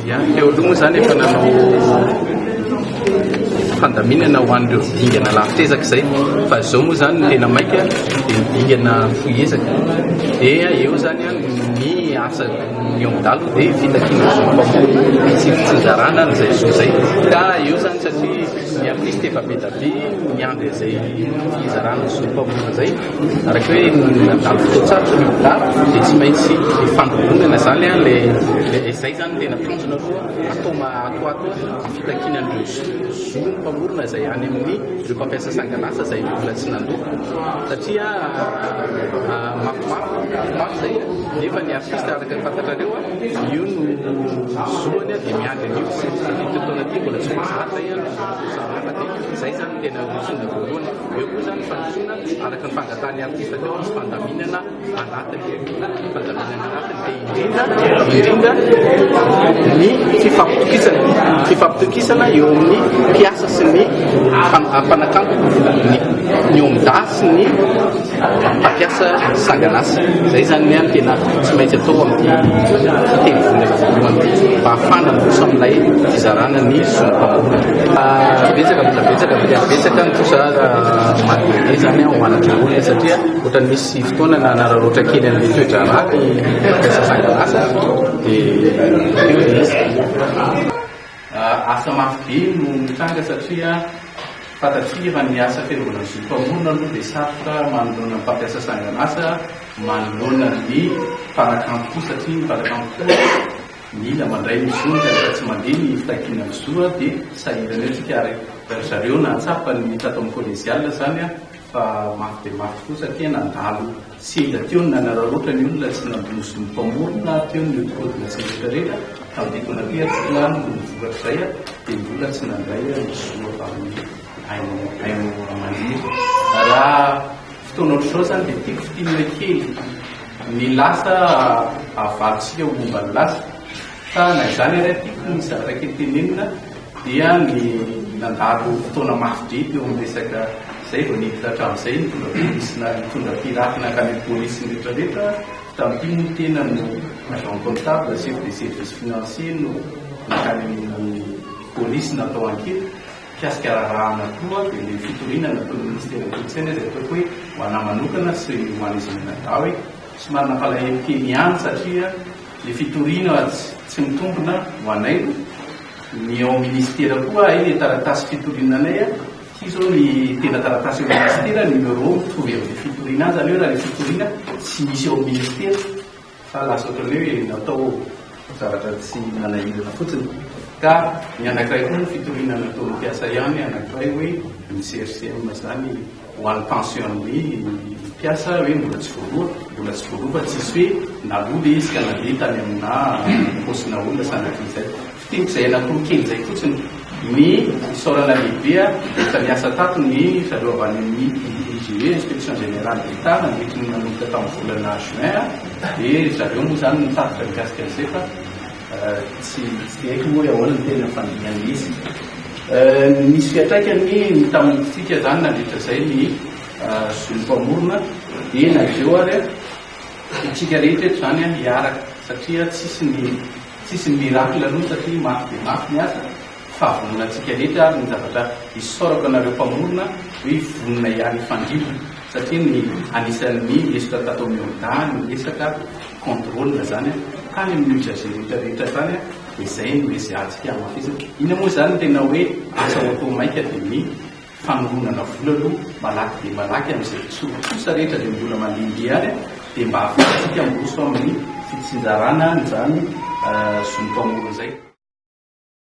Ya, teo aloha moa izany efa nanao fandaminana ho an'ireo dingana lavitr'ezaka izay, fa izao moa izany ny tena maika dia ny dingana fohy ezaka. Dia eo izany ny asa ny eo mandalo dia fitakiana zo mpamorona sy fitsinjarana an'izay zo izay. Ka eo izany satria ny artiste efa be dia be miandry an'izay fizarana ny zo mpamorona izay. Araka hoe nandalo fotoan-tsarotra ny olona dia tsy maintsy ifandrombonana izany an, le izay izany no tena tanjona aloha atao atoato ny fitakiana an'ireo zo ny mpamorona izay any amin'ny ireo mpampiasa sangan'asa izay mbola tsy nandoa satria mafimafy mafimafy izay nefa ny artiste araka ny fantatrareo an, io no zoany dia miandry an'io satria ity taona ity mbola tsy voazara izay an, samihafa dia izay izany no tena lesona voalohany. Eo koa izany ny fandrosoana araka ny fangatahan'ny artista teo amin'ny fandaminana anatiny. Fandaminana anatiny dia indrindra indrindra ny fifampitokisana. Fifampitokisana eo amin'ny mpiasa sy ny mpanakanto, ny ny OMDA sy ny mpampiasa sangan'asa. Izay izany ny tena tsy maintsy atao amin'ity telo volana voalohany ity mba hahafahana miroso amin'ilay fizarana ny zon'ny mpamorona. Betsaka mbola betsaka dia betsaka ny trosa mandehandeha izany ho an'ireo olona satria ohatran'ny misy fotoana nanararaotra kely an'ilay toe-draharaha ny mpampiasa sangan'asa dia teo ilay izy. Asa mafy be no mitranga satria fantatsika fa ny asa fiarovana ny zom-pamorona aloha dia sarotra manoloana ny mpampiasa sangan'asa, manoloana ny mpanakanto koa satria ny mpanakanto koa mila mandray ny zony ka rehefa tsy mandeha ny fitakiana ny zo dia sahirana eo tsika ary ry zareo nahatsapa ny tato amin'ny collégiale izany fa mafy dia mafy tokoa satria nandalo sendra teo ny nanararaotra ny olona tsy nandoa ny zon'ny mpamorona, teo ny nihodinkodina sy ny rehetra rehetra, tamin'ity taona ity ary tsy lany ny vokatr'izay dia mbola tsy nandray ny zo avy amin'ny haino haino aman-jery. Raha fotoana ohatr'izao izany dia tiako fintinina kely ny lasa avalontsika ho momba ny lasa fa na izany ary tiako ny zavatra kely tenenina dia ny nandalo fotoana mafy be teo amin'ny resaka izay vao niditra hatramin'izay nitondra polisy na nitondra piraty nankany amin'ny polisy ny rehetra rehetra tamin'ity moa ny tena no agent comptable chef de service financier no nankany amin'ny polisy natao enquête mikasika raharaha anankiroa dia ilay fitoriana nataon'ny ministeran'ny kolontsaina izay ataoko hoe ho anà manokana sy ho an'izy mianadahy hoe somary nampalahelo kely ihany satria ilay fitoriana tsy mitombina ho anay. Ny ao ministera koa hay le taratasy fitoriana anay a, ity zao ny tena taratasy ao ministera, numéro mitovy amin'le fitoriana any zany hoe raha le fitoriana tsy misy ao ministera fa lasa ohatran'ny hoe natao zavatra tsy nanahirana fotsiny. Ka ny anankiray koa ny fitoriana nataon'ny mpiasa ihany anankiray hoe ny CRCM zany ho an'ny pension-n'ny mpiasa hoe mbola tsy voaloa, mbola tsy voaloa fa tsisy hoe naloa ilay izy ka nandeha tany amina paosina olona sanatria izay. Fiteniko izay anankiroa kely izay fotsiny. Ny isaorana lehibe efa niasa tato ny zareo avy any amin'ny IGE, Inspection Générale d'Etat, nandritry ny nanomboka tamin'ny volana juin dia zareo moa izany nitatitra mikasika an'izay fa Tsy tsy haiko moa hoe ahoana ny tena fandinihana izy. Nisy fiantraikany ny tamintsika izany nandritra izay ny zon'ny mpamorona dia na izao ary isika rehetra eto izany hiaraka satria tsisy ny tsisy ny miracle aloha satria mafy dia mafy ny asa. Fahavononantsika rehetra ary ny zavatra isaorako anareo mpamorona hoe vonona hiara hifandrimbona satria ny anisan'ny lesoka tato amin'ny OMDA ny resaka contrôle zany tany amin'ny usager rehetra rehetra tany dia izay no ezahantsika hamafisina. Inona moa izany no tena hoe asa ho atao maika dia ny fanoronana vola aloha malaky dia malaky amin'izay trosa rehetra izay mbola mandehandeha any dia mba ahafahantsika miroso amin'ny fitsinjarana an'izany zon'ny mpamorona izay.